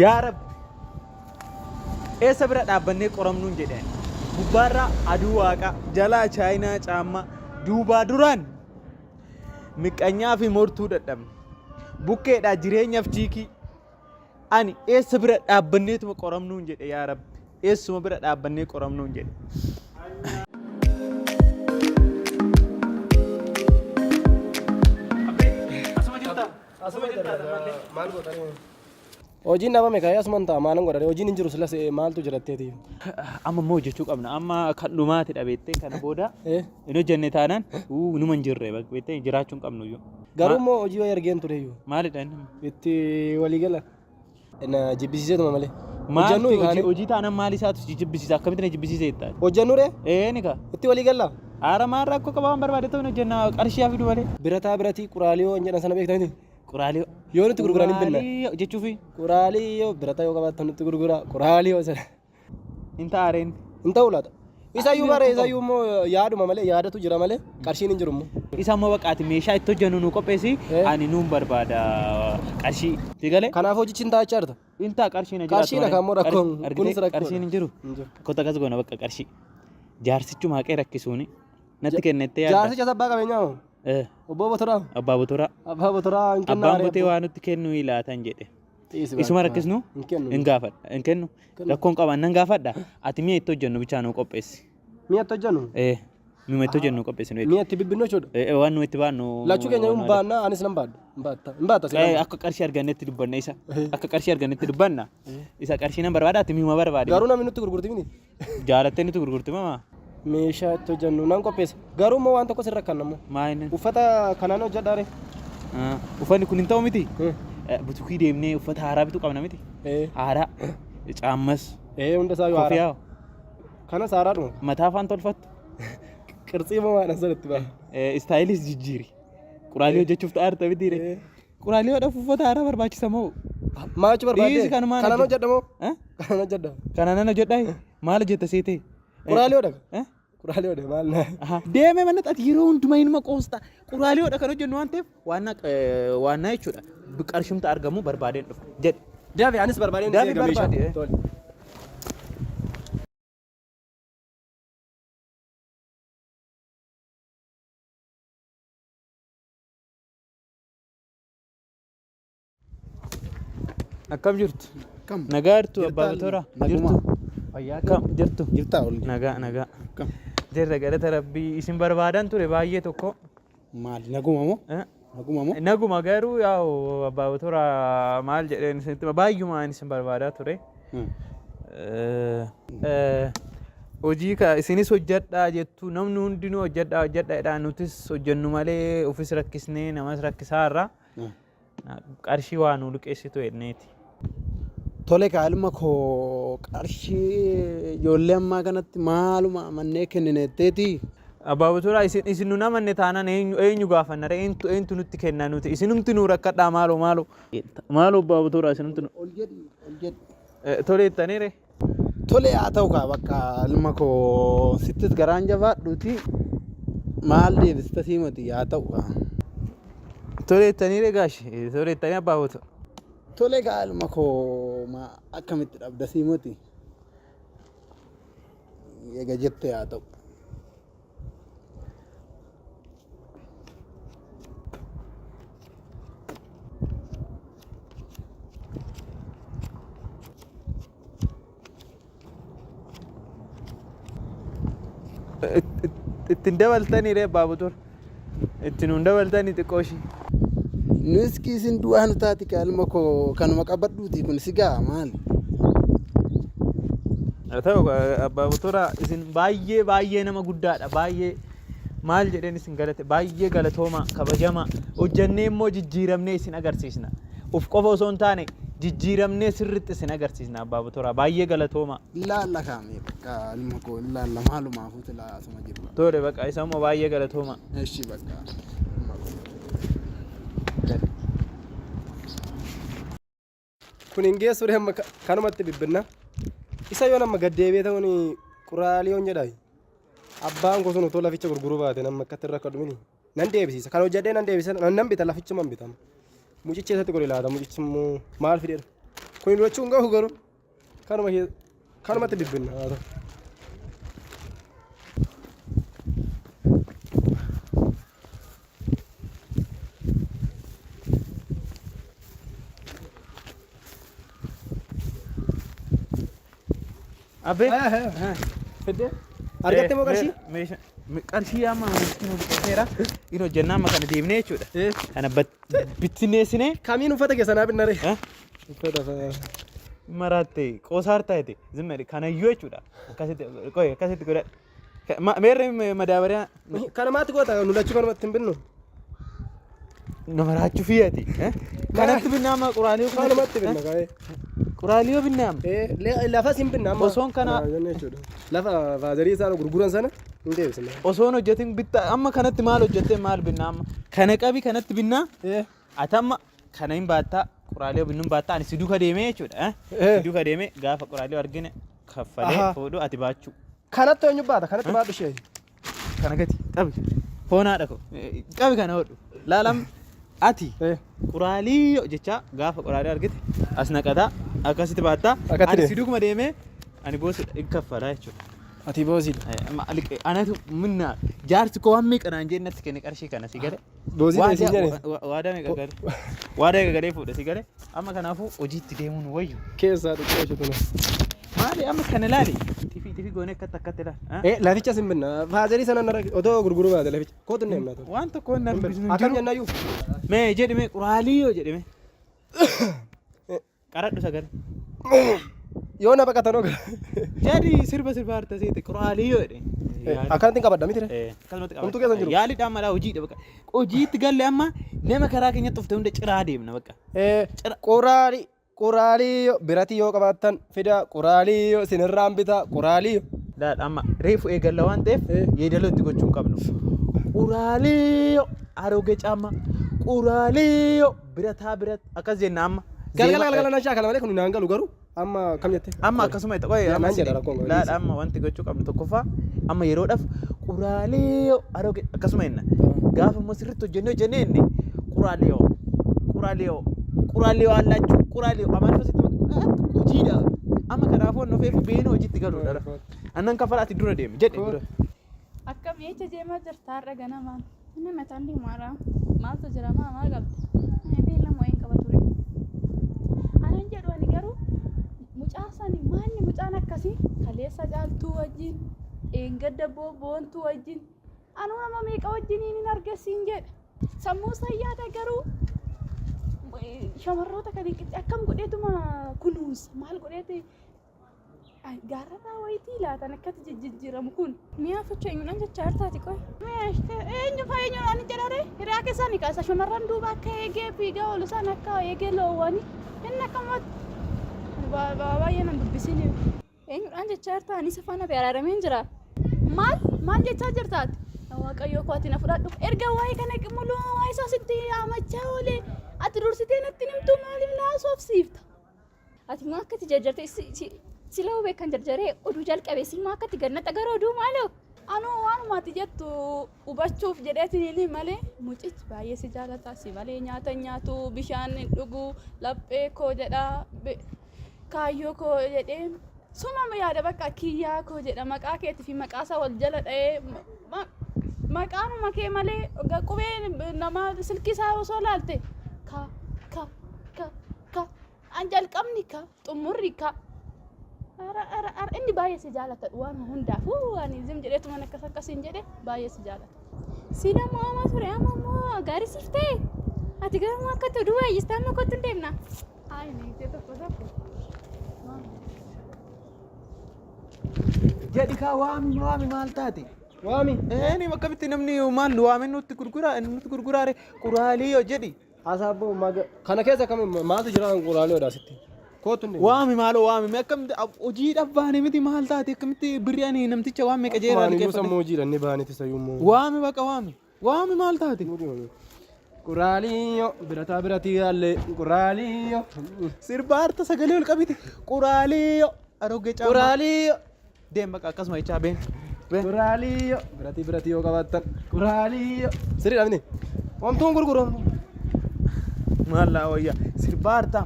Yaa Rabbi eessa bira dhaabbannee qoramnuun jedhe ani. Gubbaarraa aduu waaqaa, jalaa chaayinaa caammaa, duubaa duraan miqqanyaa fi mortuu dadhabne. Bukkeedhaa jireenyaaf chiikii. Ani eessa bira dhaabbanneetuma qoramnuun jedhe yaa Rabbi. Eessuma bira dhaabbannee qoramnuun jedhe. Asuma jirtaa? Asuma jirtaa ammallee? Maal gootanii? Hojiin dhabame ka'ee asuman ta'a maalan godhare hojiin hin jiru silas maaltu jiratteeti. Amma immoo hojjechuu qabna. Amma kan dhumaati dhabeettee kana booda hin hojjenne taanaan numa hin jirre beektee jiraachuu hin qabnu iyyuu. Garuu immoo hojii wayii argeen ture iyyuu. Maalidha inni? Itti walii gala. Na jibbisiiseetuma malee. Maaltu Hojjennu hojii kaane. hojii taanaan maal isaatu si jibbisiisa? Akkamitti na jibbisiise jettaa? Hojjennu ree? Ee ni kaa. Itti walii galla. Haara maal rakkoo qaba waan barbaade ta'u hin hojjenna qarshii haa fidu malee. Birataa biratii quraaliyoo hin jedhan sana beektanii? Quraaliyoo. Yoo nutti gurguran hin binna. Quraaliyoo jechuufi Quraaliyoo birataa yoo qabaattan nutti gurgura. Quraaliyoo sana. hin taareen. Hin ta'u laata. Isayyuu bare isayyuu immoo yaaduma malee yaadatu jira malee qarshiin hin jiru immoo. Isa immoo baqaati meeshaa itti hojjennu nu qopheessi ani nuun barbaada qarshii. Si galee? Kanaaf hojichi hin taa'achaa jirta. Hin ta'a qarshiin hin jiraatu. Qarshiin akka immoo rakkoon kunis rakkoodha. Qarshiin hin jiru. Hin jiru. Kota akkas goona bakka qarshii. Jaarsichuma haqee rakkisuuni natti kennettee yaadda. Jaarsicha abbaa qabeenyaa moo? Eh, Obbo Botoraa. Abbaa Botoraa. Abbaa Botoraa hin kennaa Abbaan botee waa nutti kennuu ilaatan jedhe. Isuma rakkisnu Hin kennu. hin gaafadha. Hin kennu. Kennu. Rakkoon qaban nan gaafadha. Ati mi'a itti hojjennu bichaa nuu qopheessi. Mi'a itti hojjennu. Eh, mi'a itti hojjennu qopheessi nu Mi'a itti bibbinnu jechuudha. Eh, waan nu itti baannu. Lachuu keenya hin baanna anis nan baadha. Hin baatta. Hin baatta Eh, si akka qarshii argannetti dubbanna isa. Akka qarshii argannetti dubbanna. Isa qarshii nan barbaada ati mi'uma barbaadi. Garuu namni nutti gurgurti miti. Jaalattee nutti gurgurti mama. Meeshaa itti hojjennu nan qopheessa. Garuu immoo waan tokko sin rakkanna immoo. Maa inni? Uffata kanaan hojjedhaa ree. Ah, Uffanni kun hin ta'u miti. Butukii deemnee uffata haaraa bituu qabna miti. Haaraa. Caammas. Ee hunda isaa yoo haaraa. Kofiyaa. Kanas haaraadhuma. Mataa afaan tolfattu. Qirtsii mamaadhaan sanatti ba'a. Istaayilis jijjiiri. Quraalii hojjechuuf ta'aa jirta miti ree. Quraalii hodhaaf uffata haaraa barbaachisa moo? Maal jechuu barbaadde? Dhiisi kanumaan Kanan hojjedha. hojjedha moo? Eh? Kanan hojjedha. Kanaan nan hojjedhaa? Maal hojjetta seetee? Quraalii hodha. Eh? Quraalii hodha maal na? Aha. Deemee manatti ati yeroo hundumaa inuma qoosta. Quraalii hodha kan hojjennu waan ta'eef waannaa jechuudha. Qarshumta argamu barbaadeen dhufa. Jedhe. Dafi anis barbaadeen Dafi si eega meeshaa. barbaade, eh. Tole. Akkam jirtu? Akkam? Nagaa jirtu Jirtaa abbaa Botora? Naguma. Jirtu? Fayyaa Akkam jirtu? Jirtaa ol? Nagaa nagaa. Akkam? Jirra galata rabbii isin barbaadan ture baay'ee tokko. Maali naguma moo? Eh? Naguma moo? Naguma garuu yaa'u abbaa Botora maal jedheen isinitti hima, baay'umaan isin barbaadaa ture. Eh, eh, Hojii ka isinis hojjedhaa jettu namni hundinuu hojjedhaa hojjedhaa jedhaa nutis hojjennu malee ofis rakkisnee namas rakkisaa irraa. Qarshii waa nuu liqeessitu jenneeti. Tole kaa ilma koo qarshii ijoollee ammaa kanatti maaluma amannee kennineetteeti. Abbaa Buturaa isin isin nun amanne taanaan eenyu eenyu gaafanna ree eentu eentu nutti kenna nuti isinumti nuu rakkadhaa maaloo maaloo maaloo abbaa Buturaa isinumti nu Ol jedhi ol jedhi. Tole jettanii ree. Tole haa ta'u kaa bakka ilma koo sittis garaan jabaadhuuti maal deebista siimati haa ta'u kaa. Tole jettanii ree gaashi tole jettanii abbaa Buturaa. Tole kaa ilma koo maa akkamitti dhabda siimati eega jette haa ta'u. Ittiin dabaltanii ree abbaa Buturaa. Itti nuun dabaltanii xiqqoo ishii. Nus kiisin du'aa nu taati kaa ilma koo kanuma qabadhuuti kun si ga'a maali? Haa ta'u abbaa Buturaa isin baay'ee baay'ee nama guddaadha baay'ee maal jedheen isin galate baay'ee galatoomaa kabajamaa hojjannee immoo jijjiiramnee isin agarsiisna uf qofa osoo hin taane jijjiiramnee sirriitti isin agarsiisna abbaa Buturaa baay'ee galatoomaa. Ilaalla kaamee bakka ilma koo ilaalla maalumaafuu silaa asuma jirra. Tole bakka isa immoo baay'ee galatoomaa. Eshi bakka. Kun hin geessu ree amma kanumatti bibbinna. Isa yoon amma gad deebi'ee ta'uun quraalii yoon jedhaa. Abbaan koo sun otoo laficha gurguruu baate nama akkatti rakkadhu mini. Nan deebisiisa. Kan hojjedhee nan deebisa. Nan bita lafichuma hin bitama. Mucichi eessatti godhe laata? Mucichi immoo maal fidee dhufe? Kun lachuu hin gahu garuu. Kanuma kanumatti bibbinna haa ta'u. Abbee. Fiddee. Argatte moo qarshii? Meeshaa qarshii amma miskiin liqeesseera. Inni hojjennaa amma kana deemnee jechuudha. Kana bittinneessinee. Kamiin uffata keessa naa binnaree? Eh? Uffata fa'aa. Maraatte qoosaar taate zimma kanayyuu jechuudha. Akkasitti qoy akkasitti godhadhu. Meerre madaabariyaa Kana maatti goota nu lachuu kanumatti hin binnu. nama raachuu fiyyati. Kanatti binnaa amma quraanii Kanumatti binna kaa'ee. Quraanii yoo binnaa amma. Lafas hin binna amma. Osoon kana- Jenne jechuudha. Lafa faazarii isaan gurguran sana hin deebisna. Osoon hojjetin bitta amma kanatti maal hojjettee maal binnaa amma. Kana qabi kanatti binnaa ati amma kana hin baattaa quraalee binnuun baattaa ani si duuka deemee jechuudha. Si duuka deemee gaafa quraalee argine kaffalee fuudhu ati baachuu. Kanatti eenyu baata? Kanatti baadhu ishee. Kana gati qabi. Foon haadha koo. Qabi kana hodhu. Laalam ati quraalii jechaa gaafa quraalii argite as naqataa akkasitti baattaa. Akkatti Ani deema. si duukuma deemee ani boosidha hin kaffalaa jechuudha. Ati boosiidha. Anatu minna jaarsi koo waan meeqa naan jee natti kenne qarshii kana si gale. Boosiidha isin jedhe. Waadaa meeqa gale? Waadaa meeqa galee fuudha si gale. Amma kanaafuu hojiitti deemuun wayyu. Keessaa xiqqoo ishee tuna. Maali amma kana ilaali. Xifii xifii goonee akkatti akkatti ilaali. Eh, laficha sin binna. Faazarii sana narra otoo gurguruu baate laficha. Kootu hin deemna. Waan tokko hin argisiisnu hin Akkam jiru. jennayyuu. Mee jedhi mee quraalii yoo jedhi mee. Qaradhu sagalee. Yoo na baqatan oga. Jedhi sirba sirba harta seete quraalii yoo jedhe. Akkanatti hin qabadha miti. Akkasumatti Homtuu keessa hin jiru. Yaaliidhaan malaa hojiidha bakka. Hojiitti galle amma nama karaa keenyatti dhufte hunda ciraa deemna bakka. Quraalii quraalii biratii yoo qabaattan fida quraalii yoo isinirraan bitaa quraalii. Laal amma reefu eegalla waan ta'eef yeedaloo itti gochuu hin qabnu. Quraalii arooge caamma quraalii birataa birat akkas jenna amma. Galgala galgala nan shaakala malee kun naan galu garuu amma kam jette? Amma akkasuma itti qoye Naan jedha rakkoon qabu. Laal amma wanti gochuu qabnu tokkoffaa amma yeroodhaaf quraalii arooge akkasuma jenna. Gaafa immoo sirriitti hojjennee hojjennee jenne quraalii quraalii quraalii allaachuu quraalii amaariffaa sitti hojiidha. Amma kanaafuu wanni ofeef beena hojiitti galuudha. Annan kafalaati dura deemi jedhe dura. Akkam eecha deemaa jirta har'a ganamaan? Inni mataan diimaadha. Maaltu jira maa maal qabda? Beellama wayiin qaba ture. Anan jedhu ani garuu mucaa sani maalli mucaan akkasii kaleessa caaltuu wajjin dheengadda boontuu wajjin anuu nama meeqa wajjiniin hin argasiin jedha. Sammuu isaa yaada garuu shamarroota kan akkam godheetuma kunuunsa maal godheeti gaarrarraa wayitii laatan akkatti jijjiiramu kun. Mi'a ficha eenyuudhaan jechaa jirtaati qoy. Eenyu fa'a eenyu ani jedhare hiriyaa keessanii kaasa shamarran duuba akka eegee fiigaa oolu isaan akka eegee loowwanii inni akkamatti baay'ee nan dubbisin. Eenyuudhaan jechaa jirta anis afaan hafe araarameen jira. Maal maal jechaa jirtaati? Waaqayyoo koo ati na fudhadhu. Erga waa'ee kana muluu waa'ee isaa sitti haamachaa oolee ati dursitee natti himtu maaliif na haasofsiifta? Ati maa akkatti jarjarte sila hubee kan jarjaree oduu jalqabe si maa akkatti gannaxa gara oduu maaloo? Anuu waanuma ati jettu hubachuuf jedheetiin malee mucichi baay'ee si jaalata si malee nyaata hin nyaatu bishaan hin dhugu laphee koo jedha kaayyoo koo jedhee suma yaada bakka kiyyaa koo jedha maqaa keetii fi maqaa isaa wal jala dha'ee maqaanuma kee malee qubee namaa silkii isaa osoo laalte ka ka ka ka an jalqabni ka xumurri ka ara ara ara inni baay'ee si jaalata waan hundaafuu ani zim jedheetuma akkas akkasiin jedhe baay'ee si jaalata. Si nama hamaa ture amma immoo gaarii siif ta'e. Ati garuu akkatti oduu baay'istaa amma kottu hin deemna. Ay, niitee tokko tokko. Jedhi kaa waami waami maal taate? Waami. Eeni akkamitti namni maal waamee nutti gurguraa nutti gurguraare quraalii yoo jedhi. Hasaaboo kana keessa kam maaltu jira quraalee asitti? Kootu hin Waami maaloo waami mee akkamitti hojii dhabbaane miti maal taate akkamitti birri ani namticha waan meeqa jeeraa Waan iyyuu liqeeffadhe. sammuu hojiidha inni baanitti sayyuu immoo. Waami baqa waami waami maal taate? Quraaliyyoo birataa biratii yaallee quraaliyyoo. Sirba harta sagalee ol qabite quraaliyyoo arogee caamaa. Quraaliyyoo. Deem baqa akkasuma jechaa been. Been. Quraaliyyoo biratii biratii yoo qabaattan quraaliyyoo. Sirriidha miti. Homtuun gurguru. Maal laa wayyaa sirba harta.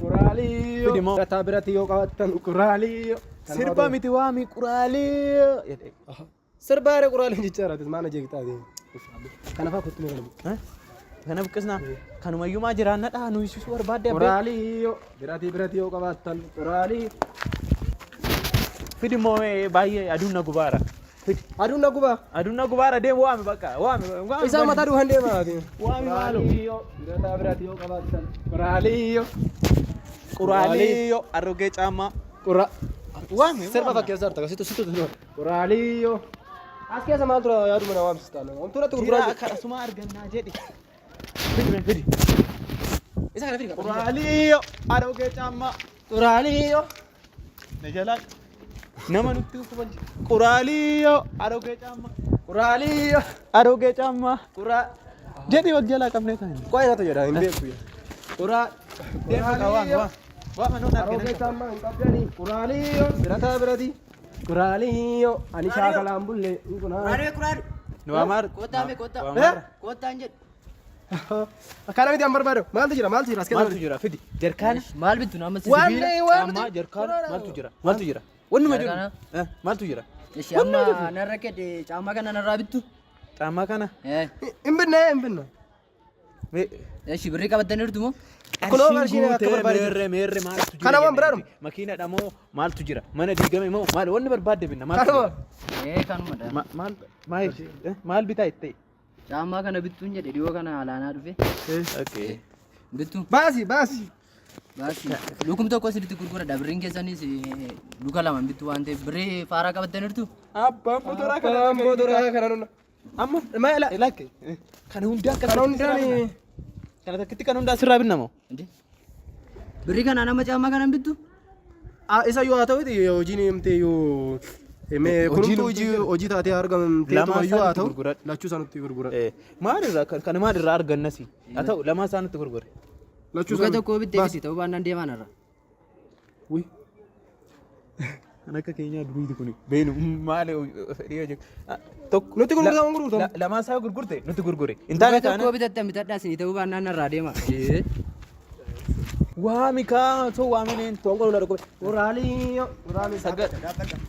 Quraaliyyoo. Fidi moo. Birataa biratti yoo qabaattan quraaliyyoo. Sirba miti waami quraaliyyoo. Jedhe. Sirbaare quraaliyyoo jecha jiraate maana jeeqxaati. Kana fa'aa kottu mee kana buqqi. Kana buqqisnaa. Kanumayyumaa jiraannadhaa nu hiisisuu barbaadde abbee. Quraaliyyoo. Biratii biratti yoo qabaattan quraalii. Fidi immoo baay'ee aduun na gubaara. Fidi. Aduun na gubaa. Aduun na gubaara deemu waami bakka waami. Waami Isaan mataa duuhan deemaati. Waami maaloo. Quraaliyyoo. Birataa biratti yoo qabaattan quraaliyyoo. Quraaliyyoo arrogee caammaa. Qura. Waami. Sirba fakkeessaa jirta situ situ situ. Quraaliyyoo. As keessa maal tura yaaduma na waamsistaa nama. Homtuu natti gurguraa Jira jiru. akkasuma argannaa jedhi. Fidi mee fidi. Isa kana fidi. Quraaliyyoo arrogee caammaa. Quraaliyyoo. Na jalaa nama nutti kuban quraaliyyoo arogee caammaa. Quraaliyyoo. Arogee caammaa. Quraa. Jedhi wal jalaa qabnee taane. Qo'ee natu jedha hin beeku. Quraa. Deema kaa waami waami. Waami nuun Arogee argina. caammaa hin qabdanii. Quraaliyyoo. Birataa birati. Quraaliyyoo. Ani shaakalaan bulle. Quraaree quraaree. Nu waamaar. Kottaa mee kottaa. Waamaar. Kottaan jedhu. Akkana miti an barbaadu. Maaltu jira? Maaltu jira? As keessa Maaltu jira fidi. Jarkaana. Maal bittu nama si Waan sibiila? waan Caammaa jarkaana maaltu jira? Maaltu jira? Wannuma jiru. Jarkaana. Maaltu jira? Ishi amma narra kedhe caammaa kana narraa bittu. Caammaa kana. Hin binne hin binne. Ishi birrii qabattaniirtu moo? Kunoo qarshiin akka guutee barbaade jira. meerre meerre maaltu jira? Kana waan jennee biraa nuti. Makiinadha moo maaltu jira? Mana diigame moo maal wanni barbaadde binna maaltu Kanuma. jira? Ee kanumadha. Maal maal maal bitaa itti? Caammaa kana bittuun jedhe dhiyoo kana alaanaa dhufe. Okay. Bittu. Baasi baasi. Baasi. Lukum tokko sirriitti gurguradha. Birriin keessanis luka lama bittu waan ta'eef birrii faaraa qabattaniirtu. Abbaan motoraa kana. Abbaan motoraa kana nuna. Amma Maala. lakke kana hundaa akka Kana hundaan kana takkitti kan hundaa asirraa binna moo? Birrii kana nama caammaa kana hin bittu? Isa yoo haa ta'u hojiin himtee yoo kunumtuu hojii hojii taatee argamtee Lamaan tumayyuu haa isaaniitti ta'u gurguradhu. lachuu isaanitti gurguradhu. Maal irraa kana maal irraa argannasi? Haa ta'u lamaan isaanitti gurgure. Lachuu Luka tokko bittee biti ta'uu baannaan deemaan irra. Wuy. Kan akka keenyaa duriiti kuni. Beenu maali fedhii hojii. Tokko. Nutti gurgurtamu gurgurtamu. Lamaan isaa gurgurte nutti gurgure. Hin Luka taane tokko taane. bitatte bitadhaa isinii ta'uu baannaan narraa deema. Waami kaa osoo waamineen Toonqoo nuna dhukkube. Quraaliyyoo. Quraalii sagal.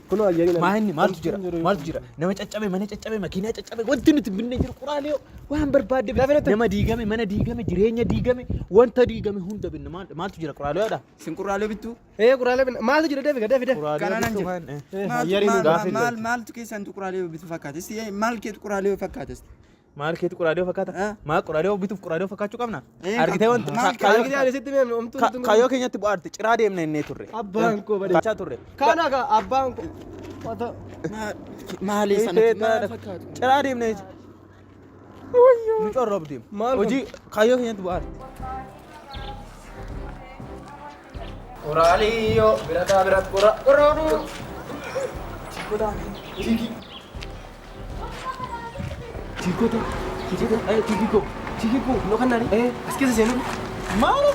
Kunoo ayyanii Maa inni maaltu jira? Maaltu jira? Nama caccabe, mana caccabe, makiinaa caccabe, wanti nuti binne jiru quraalee waan barbaadde binne. Nama diigame, mana diigame, jireenya diigame, wanta diigame hunda binne. Maaltu jira quraaleedha? Isin quraalee bittuu? Ee quraalee binna. Maaltu jira deebi deebi deebi. Kana nan Quraalee jira. Maaltu Ayyanii maal gaafa maal maaltu keessantu quraalee bitu fakkaata? Isti maal keetu quraalee fakkaata? Isti? Maal keetu quraalee fakkaata? Maal quraalee bituuf quraalee fakkaachuu qabna? Argitee wanta Maal Argitee ani sitti mee omtuu nutti kaayyoo keenyatti bu'aarte ciraa deemna innee turre. Abbaan koo badee. Kaachaa turre. Kana ka abbaan koo. Wata. Maali sanatti maal fakkaatu? Ciraa deemna jechuudha. Nu corroob deemu. Maal kun? Hojii kaayyoo keenyatti bu'aarte. Quraaliyyoo birataa birat qura. Quraaduu. Chiikota. Chiikota. Chiikiko. Chiikiko. No kan nani. As keessa seenuu. Maal?